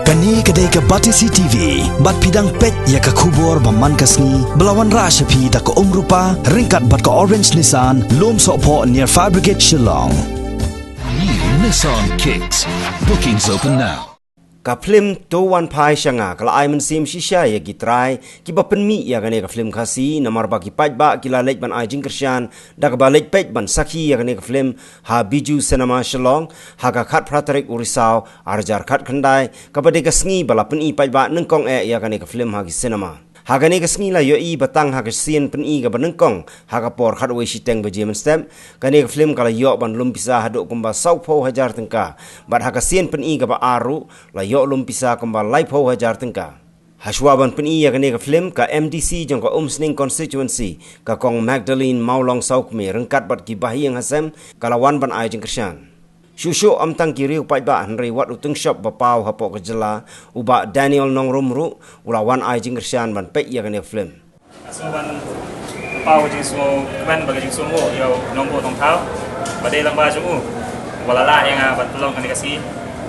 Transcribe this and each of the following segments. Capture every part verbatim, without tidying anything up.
Kane ka dei ka Batesi T V, bad phi dang peit ïa ka khubor ba man ka sngi, ba la wanrah sha phi da ka Umrupa, ryngkat bad ka Orange Nissan, Lumsohphoh near Fire Brigade Shillong. New Nissan Kicks. Bookings open now. Ka phlim To Wan Phai Sha Nga ka la ai mynsiem shisha ïa ki trai kiba pynmih ïa kane ka phlim Khasi, namar ba ki paidbah ki la leit ban ai jingkyrshan da kaba leit peit ban sakhi ïa kane ka phlim ha Bijou Cinema Shillong ha ka khatphra tarik u Risaw ar hajar khatkhyndai, kaba dei ka sngi ba la pyni paidbah nyngkong eh ïa kane ka phlim ha ki cinema. Ha kane ka sngi la ïohi ba tang ha ka sien pyni kaba nyngkong ha ka por khatwei shiteng baje mynstep, kane ka phlim ka la ïoh ban lum pisa haduh kumba sawphew hajar tyngka, bad ha ka sien pyni kaba ar ruh la ïoh lum pisa kumba laiphew hajar tyngka. Hashwa ban pyni ïa kane ka phlim, ka M D C jong ka Umsning Constituency, ka Kong Magdalene Mawlong Sawkmie, ryngkat bad ki bahaïing hasem, ka la wan ban ai jingkyrshan. Shuh shuh ym tang ki riew paidbah hynrei wat u tyngshop ba paw hapoh ka jylla, u Bah Daniel Nongrum ruh u la wan ai jingkyrshan ban peit ïa kane ka phlim. Nga sngew ban paw ka jingsngewkmen bad ka jingsngewnguh ïa u nongbuh nongthaw ba dei lang ba jong u, uba la lah ïa nga ban pynlong kane ka sngi,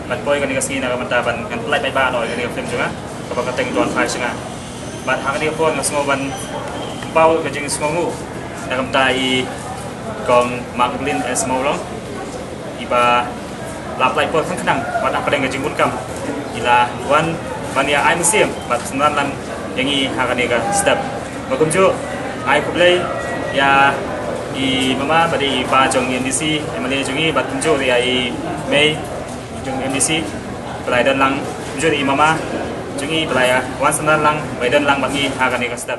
ban poi kane ka sngi na ka bynta ban ngan pyllait paidbah noh ïa kane ka phlim jong nga kaba kyrteng To Wan Phai Sha Nga. Bad ha kane ka por nga sngew ban paw ka jingsngewnguh na ka bynta i Kong Magdalene S Mawlong, iba la pyllait por khnang khnang wat hapdeng ka jingbunkam, i la wan ban ïa ai mynsiem bad synran lang ïa ngi ha kane ka step. Bad kumjuh ai khublei ïa i mama bad i pa jong i M D C, M L A jong ngi, bad kumjuh ïa i mei jong i M D C ba la ïa don lang, kumjuh i mama jong ngi ba la ïa wan synran lang, ba ïa don lang bad ngi ha kane ka step.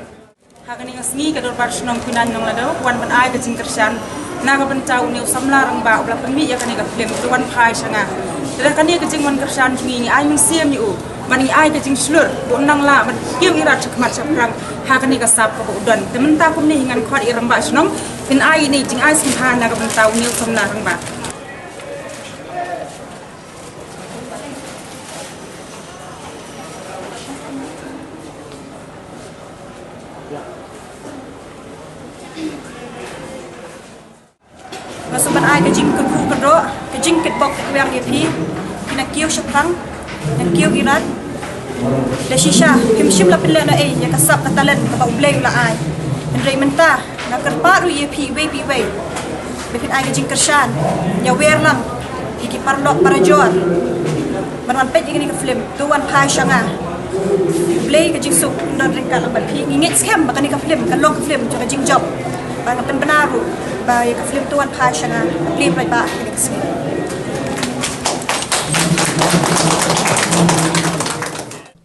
Ha kane ka sngi ka Dorbar Shnong Khuinang Nonglada ka wan ban ai ka jingkyrshan na ka bynta une u samla rangbah uba la pynmih ïa kane ka phlim To Wan Phai Sha Nga. Te da kane ka jingwan kyrshan jong ngi, ngi ai mynsiem ïa u, bad ngi ai ka jingshlur ba un nang lah ban kiew ïarap shakhmat shaphrang ha kane ka sap kaba u don. Te mynta kumne hi ngan khot ïa i rangbah shnong, phin ai ïa i jingai sngewbha na ka bynta une u samla rangbah. Nga sngewbha ban ai ka jingkyrkhu kyrdoh, ka jingkitbok kitwiang ïa phi, ki nongkiew shaphrang, nongkiew irat. Da shisha phim shym la pynlehnohei ïa ka sap ka talent kaba U Blei u la ai. Hynrei mynta nga kyrpad ruh ïa phi iwei pa iwei ba phin ai ka jingkyrshan, ïawer lang ïa ki paralok parajor ban wan peit ïa kane ka phlim To Wan Phai Sha Nga. Blei ka jingsuk don ryngkat lang bad phi. Ngi ngeit skhem ba kane ka phlim kan long ka phlim jong ka jingjop, ba nga pynbna ruh ba ïa ka phlim To Wan Phai Sha Nga ka phlim paidbah ha kane ka sngi.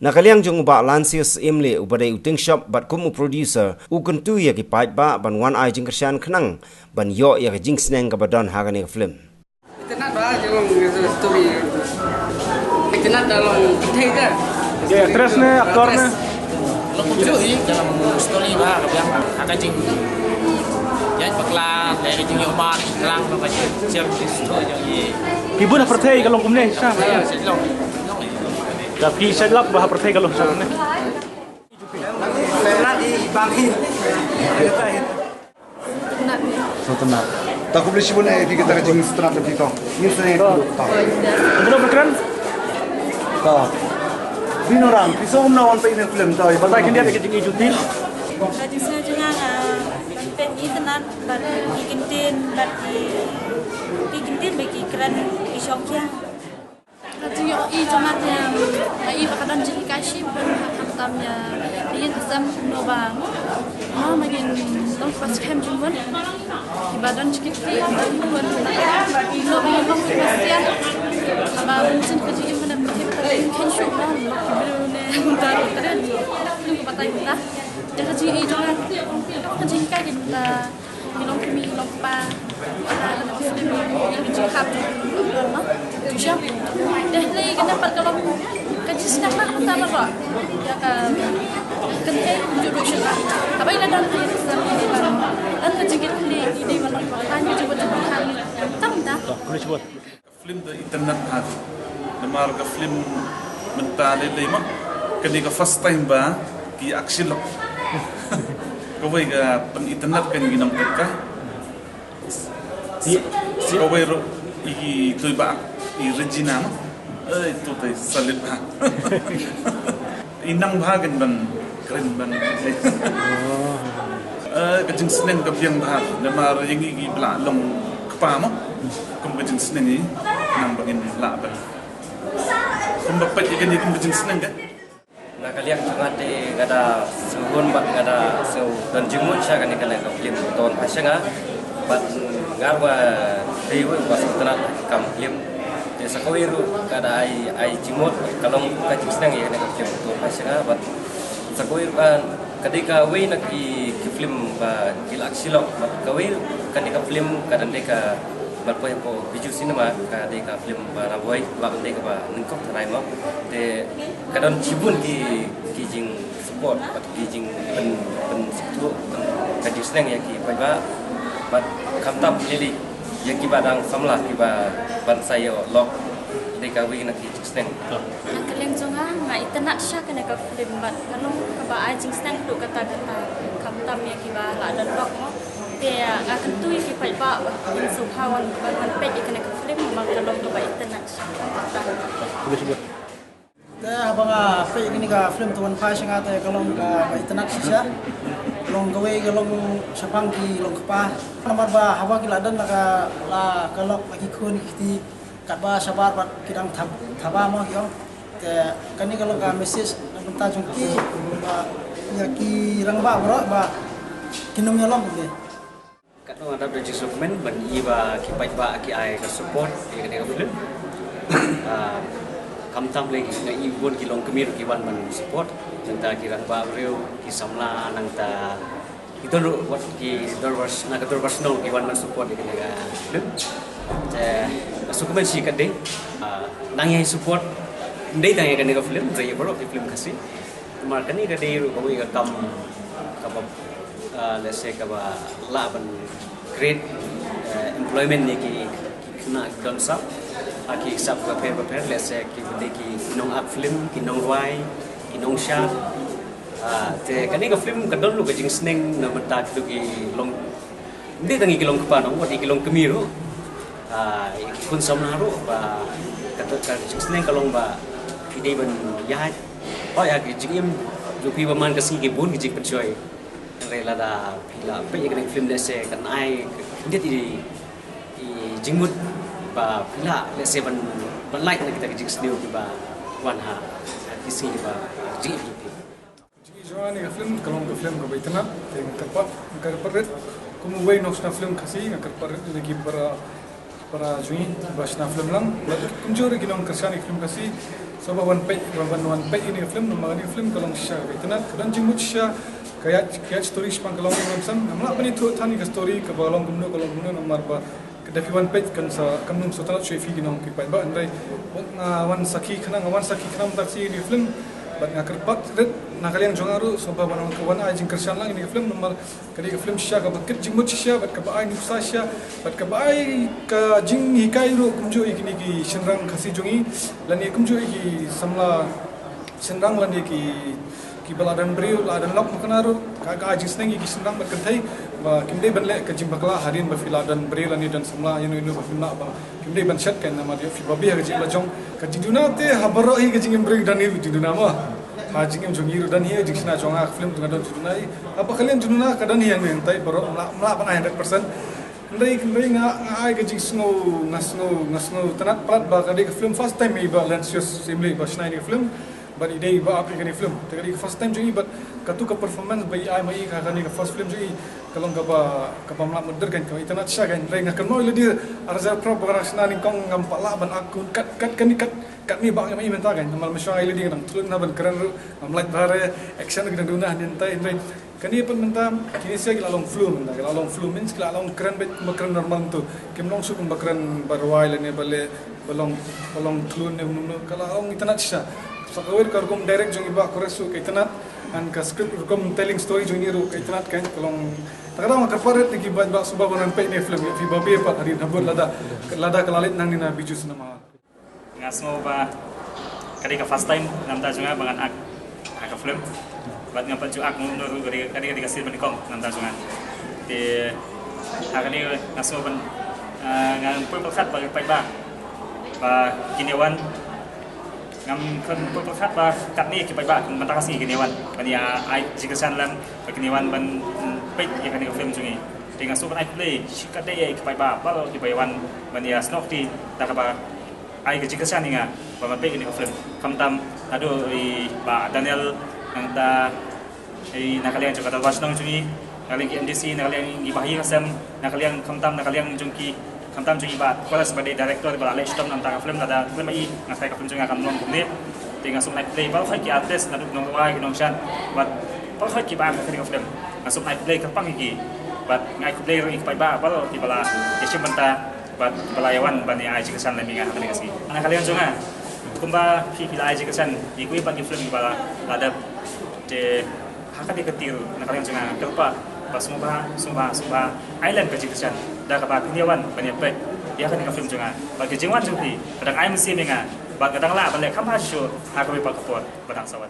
Na ka liang jong u Bah Lansius Imli, uba dei u tyngshop bad kum u producer, u kyntu ïa ki paidbah ban wan ai jingkyrshan khnang ban ïoh ïa ka jingsneng kaba don ha kane ka phlim. Itynnad ba ka long story. Itynnad da long pyrthei ka. Actress ne, actor ne? Long kumjuh hi ka long story ba ka biang ha ka jing, ïa bakla, le ka jingïoh mar, lang ka jing, jing story jong i. Ki bun ha pyrthei ka long kumne, sa. Ïa, sa long. Ka phi sa lap ba ha pyrthei ka long sa kumne. Sngewtynnat. Ta khublei shibun eh, phi kata ka jingsngewtynnat phi to. Ngin sngewtynnat to. Kumno ba kren? To. Phi nang rang, phi sngewbha wan peit ïa ka film to. Batai khyndiat ka jingïeit jong phi. Ka jingsngew jong nga, nga peit, ngi itynnat bad ngi kyntien bad ngi, ngi kyntien bad ki kren ki shong kiang. Ka jingïohi jong nga te, nga i ba ka don jinghikai shibun ha, khamtam ïa, ïa ïing ka sem kumno ba, kumno ba ngin long kiba skhem jingmut, kiba don jingkitkhlieh jingmut, kumno ba ngin long kiba sian, kaba bun sien ka jingim mynta ba ngin kheiñ shuh, ba long ki briew ne, kumta ruh ka dei, kumno ba batai kumta. Ïa ka jingïohi jong nga, ka jinghikai ka jong nga. Ngi long kmie, ngi long kpa. Ka, ka, ka, ka jingkhap jong u Blei, no? Jingsham. Te hynrei kane pat ka long ka jingsneng na ka bynta baroh. Ïa ka kynthei kumjuh ruh shisha. Haba i la don ka ïing ka sem, i dei ban, don ka jingkitkhlieh, i dei ban long kpa, ka jingbat jingbat. Tam da. Film da itynnad ha. Namar ka film mynta lei lei ma. Kane ka first time ba ki action lok. Kawei ka pynitynnad ka ngi nang tyrka. Kawei ruh i tui ba i Regina ma. Ei, tu te salit bha. I nang bha kan ban kren ban. Eh, ka jingsneng ka biang bha. Namar ïa ngi ki ba la long kpa mo. Kum ka jingsneng i nang ba ngin lah ban. Kum ba peit ïa kane kum ka jingsneng ka. Na ka liang jong nga te nga da sngewhun bad nga da sngew don jingmut sha kane ka leh ka film Tawon Phai Sha Nga. Bad nga ruh nga dei uwei uba sngewtynnat kam film. Te sa kawei ruh ka da ai, ai jingmut ka long ka jingsneng ïa kane ka film Tawon Phai Sha Nga. Bad sa kawei ruh ka, ka dei kawei na ki, ki film ba ki la aksi lok. Bad kawei ruh kane ka film ka dang dei ka ban poi hapoh Bijou Cinema, ka dei ka film ba la poi, ba dei kaba nyngkong tharai mo. Te ka don shibun ki, ki jingsupport bad ki jingpyn, pynsngewthuh, pyn, ka jingsneng ïa ki paidbah bad khamtam lili ïa kiba dang samla kiba ban sa ïoh lok. Dei kawei na ki jingsneng. Na ka liang jong nga, nga itynnat sha kane ka film bad ka long kaba ai jingsneng haduh katta katta, khamtam ïa kiba la don lok mo. Te nga kyntu ïa ki paidbah ba kin sngewbha wan, wan, wan peit ïa kane ka film namar ka long kaba itynnat sha katta katta. Te haba nga peit ïa kane ka film Tawon Phai Sha Nga te ka long kaba itynnat shisha. Long kawei ka long shaphang ki long kpa. Namar ba haba ki la don la ka, la ka lok la ki khun ki kti katba shabar bad ki dang thab, thaba mo ki ong. Te kane ka long ka message na bynta jong ki ba ïa ki rangbah baroh ba kin ym ïalong kumne. Katno nga dap da jingsngewkmen ban i ba ki paidbah ki ai ka support ïa kane ka film. Ah, khamtam lei nga i bun ki longkmie ruh ki wan ban support. Nangta ki rangbah briew, ki samla, nangta ki don ruh wat ki dorbar, na ka dorbar shnong ki wan ban support ïa kane ka film. Te nga sngewkmen shi katdei. Ah, nang ïai support ym dei tang ïa kane ka film, hynrei ïa baroh ki film Khasi. Namar kane ka dei ruh kawei ka kam kaba, ah, let's say kaba lah ban create, eh, employment ïa ki, ki khynnah ki don sap ha ki sap bapher bapher, let's say ki ba dei ki nong ak film, ki nongrwai, ki nongshad. Ah, te kane ka film ka don ruh ka jingsneng na bynta kito ki long, ym dei tang ïa ki long kpa nong, wat ïa ki long kmie ruh. Ah, ïa ki khun samla ruh ba ka, ka jingsneng ka long ba phi dei ban ïaid ba ïa ki jingim jong phi ba man ka sngi ki bun ki jingpynshoi. Hynrei lada phi la peit ïa kane ka film lehse kan ai khyndiat i, i jingmut ba phi lah lehse ban, ban lait na kita ki jingsniew kiba wan ha, ha ki sngi kiba jingim jong phi. Jingim jong nga ïa ka film ka long ka film kaba itynnat, te nga kyrpad, nga kyrpad rit kum uwei u nongshna film Khasi, nga kyrpad rit ïa ki para para jong ngi ba shna film lang, bad kumjuh ruh ki nongkyrshan ïa ki film Khasi, sngewbha wan peit, wan, wan peit ïa kane ka film, namar kane ka film ka long shisha kaba itynnat, ka don jingmut shisha, ka ïaid, ka ïaid story shaphang ka longïing longsem. Ngam lah ban ïathuh than ïa ka story kaba long kumno, ka long kumno, namar ba lada phi wan peit kan sa, kan ym sngewtynnat shuh ïa phi ki nong ki paidbah, hynrei nga wan sakhi khnang, nga wan sakhi khnang mynta ka sngi ïa kane ka film, bad nga kyrpad rit na ka liang jong nga ruh, sngewbha ban wan, wan ai jingkyrshan lang ïa kane ka film, namar ka dei ka film shisha kaba kit jingmut shisha, bad kaba ai nuksa shisha, bad kaba ai ka jinghikai ruh kumjuh ïa kine ki shynrang Khasi jong ngi, lane kumjuh ïa ki samla shynrang lane ki, kiba la don briew, la don lok, mynta ruh ka, ka ai jingsneng ïa ki shynrang bad kynthei ba kim dei ban leh ka jingbakla hadien ba phi la don briew lane don samla ïano ïano ba phim lah ba kim dei ban shet, kan namar ïa phi babe ha ka jinglajong. Ka jingduna te ha baroh hi ka jingim briew don hi ka jingduna mo. Ha jingim jong ngi ruh don hi, jingshna jong nga ka film te nga don jingduna hi. Haba ka liang jingduna ka don hi hangne, hynrei baroh ym lah, ym lah ban ai hundred percent. Hynrei, hynrei nga, nga ai ka jingsngew, nga sngew, nga sngewtynnat palat ba ka dei ka film first time i Bah Lencius Syiemlieh ba shna ïa kane ka film. Bad i dei ba ap ïa kane ka film. Te ka dei ka first time jong i bad katu ka performance ba i ai ma i ha kane ka first film jong i ka long kaba, kaba ym lah mutdur kan, kaba itynnat shisha kan. Hynrei nga kynmaw ïa lade arhajar phra ba ka dang shna nyngkong, ngam pat lah ban act kat, kat kane, kat, katne ba nga ai ma i mynta kan. Namar mynshuwa ïa lade nga dang thlu na ban kren ruh, ngam lait bha re, action ki dang duna hangne mynta, hynrei kane pat mynta, kine shisha ki la long flu mynta, ki la long flu means ki la long kren beit kumba kren normal to. Kim long shuh kumba kren ba rwai lane ba leh, ba long, ba long thlu ne kumno, ka la long itynnat shisha. Sa kawei ka rukom direct jong i Bah Quresh ruh ka itynnat, and ka script rukom telling story jong i ruh ka itynnat kan, ka long. Ta ka daw nga kyrpad rit ïa ki paidbah sngewbha ban wan peit ïa kane ka film, ïa phi babe pat hadien habud lada, lada ka la leit nangne na Bijou Cinema Hall. Nga sngew ba ka dei ka first time na bynta jong nga ba ngan act ha ka film. Bad ngam pat ju act mo ruh, ka dei, ka dei, ka dei ka sien ba nyngkong na bynta jong nga. Te ha kane nga sngew ban, ah, ngan poi pyrkhat ba, ba, ba kin ïa wan Ngam kren pyrkhat ba katne ki paidbah mynta ka sngi kin ïa wan ban ïa ai jingkyrshan lem, ba kin ïa wan ban, mm, peit ïa kane ka film jong ngi. Te nga sngewbha ai khublei shikatdei ïa ki paidbah baroh kiba ïa wan ban ïa snoh kti da kaba ai ka jingkyrshan ïa nga ba ngan peit ïa kane ka film. Khamtam naduh i Bah Daniel, nangta i na ka liang jong ka Dorbar Shnong jong ngi, na ka liang ki M D C, na ka liang ki bahaïing hasem, na ka liang khamtam, na ka liang jong ki khamtam jong i Bah Kolas ba dei director ba la leh shitom na ka bynta ka film, lada khlem ïa i nga sa ka film jong nga kam long kumne. Te nga sngewbha ai khublei baroh ki artist naduh ki nongrwai, ki nongshan bad baroh kiba ïa ka film. Nga sngewbha ai khublei kyrpang ïa ki bad nga ai khublei ruh ïa ki paidbah baroh kiba la ïa shim bynta bad kiba la ïa wan ban ïa ai jingkyrshan lem ïa nga ha kane ka sngi. Na ka liang jong nga, kumba phi phi la ai jingkyrshan ïa kiwei pat ki film kiba la, la dep, te ha kane ka kti ruh na ka liang jong nga nga kyrpad ba sngewbha, sngewbha, sngewbha ai lem ka jingkyrshan da kaba phin ïa wan ban ïa peit ïa kane ka film jong nga. Bad ka jingwan jong phi ka dang ai mynsiem ïa nga bad nga dang lah ban leh kham bha shuh ha kawei pat ka por ba dang sa wan.